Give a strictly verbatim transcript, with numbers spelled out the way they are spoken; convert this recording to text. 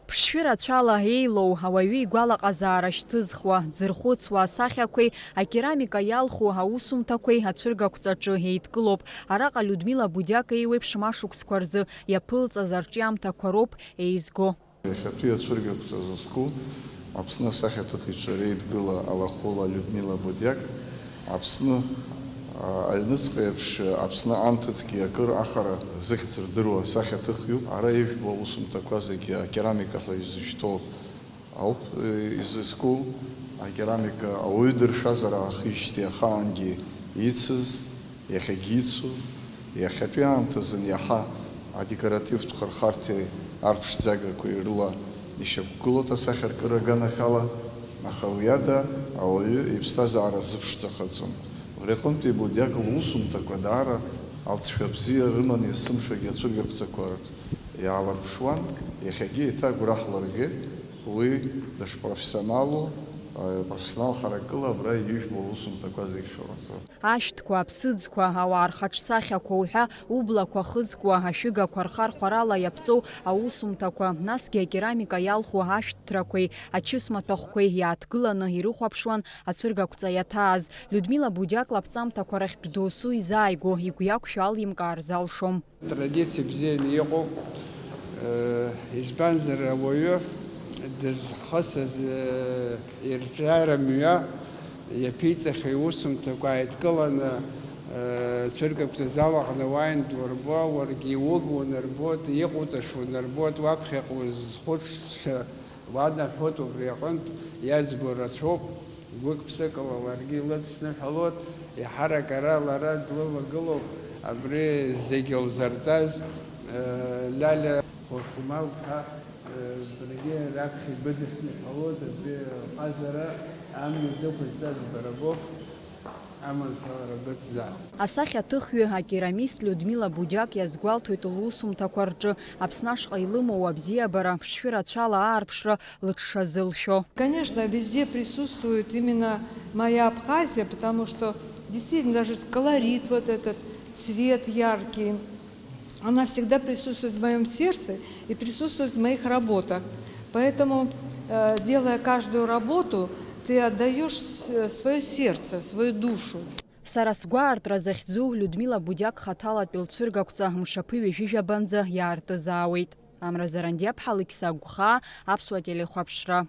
Ԥшшәы рацәала еилоу, ауаҩы игәалаҟазаара шьҭызхуа, дзырхәыцуа асахьақәеи акерамика иалху аусумҭақәеи ацәыргақәҵаҿы еидкылоуп. Араҟа Людмила Будиак еиуеиԥшым ашықәсқәа рзы иаԥылҵаз арҿиамҭақәа роуп еизго. Иахьатәи ацәыргақәҵа зызку Аԥсны асахьаҭыхыҩцәа реидгыла Алахәыла Людмила Будиак, Аԥсны, а, аҩныҵҟа еиԥш, Аԥсны анҭыҵгьы акыр ахара зыхьӡ рдыруа асахьаҭыхҩуп. Ара ижәбо аусумҭақәа зегьы акерамика ҳәа изышьҭоу ауп, э, изызку. Акерамика ауаҩы дыршазар аахижьҭеи ахаангьы ицыз, иахьагьы ицу, иахьатәи аамҭазын иаҳа адекоративтә хырхарҭеи арԥшӡагақәеи рыла ишьақәгылоуп асахьаркыра аганахьала, аха уи ада ауаҩы иԥсҭазаара зыԥшӡахаӡом. Убри аҟынтәи Будиак лусумҭақәа даара алҵшәа бзиа рыман, есымшагьы ацәыргақәҵақәа рҿы иаалырԥшуан, иахьагьы еиҭа агәра ҳлыргеит, уи дышпрофессионалу, э, профессионал харакыла абра ижәбо аусумҭақәа зегь шыҟаҵо. Ашәҭқәа, аԥсыӡқәа, ауаа рхаҿсахьақәа уҳәа, ублақәа хызкуа, ашәыгақәа рхархәарала иаԥҵоу аусумҭақәа, насгьы акерамика иалху ашәҭ ҭрақәеи ачысмаҭәахәқәеи иааҭгыланы ирыхәаԥшуан ацәыргақәҵа иаҭааз. Людмила Будиак лаԥҵамҭақәа рахьтә досу изааигәоу игәы иақәшәо алимкаар залшом. Традициа бзианы иҟоуп, э, избанзар, ауаҩы дызхысыз, э, ирҿиара мҩа иаԥиҵахьоу иусумҭақәа ааидкыланы, э, цәыргақәҵа зал аҟны уааин дурбо, уаргьы иугәа унарбоит, иҟоуҵаша унарбоит, уаԥхьаҟа узхәыцша уанаҳәоит, убри аҟынтә иаӡбо рацәоуп, гәык-ԥсыкала ларгьы илыдсныҳәалоит, еиҳарак ара лара длывагылоуп, абри зегьы лзырҵаз, э, Лиалиа Хәырхәмал-ԥҳа, э, баргьы раԥхьа ибыдысныҳәалоит, абри лҟазара амҩа дықәызҵаз бара боуп. Аманшәалара быцзаап. Асахьаҭыхҩы, акерамист Людмила Будиак иазгәалҭоит лусумҭақәа рҿы Аԥсны ашҟа илымоу абзиабара, ԥшшәы рацәала аарԥшра лыҽшазылшәо. Конечно, везде присутствует именно моя Абхазия, потому что действительно даже колорит вот этот, цвет яркий, она всегда присутствует в моём сердце и присутствует в моих работах. Поэтому, э, делая каждую работу, ты отдаёшь с-, своё сердце, свою душу. Сара сгәаартра захьӡу Людмила Будиак хаҭалатәи лцәыргақәҵа мшаԥы ҩажәижәабанӡа иаартызаауеит. Амра Зарандиаԥҳа, Алықьса Агәхаа, Аԥсуа телехәаԥшра.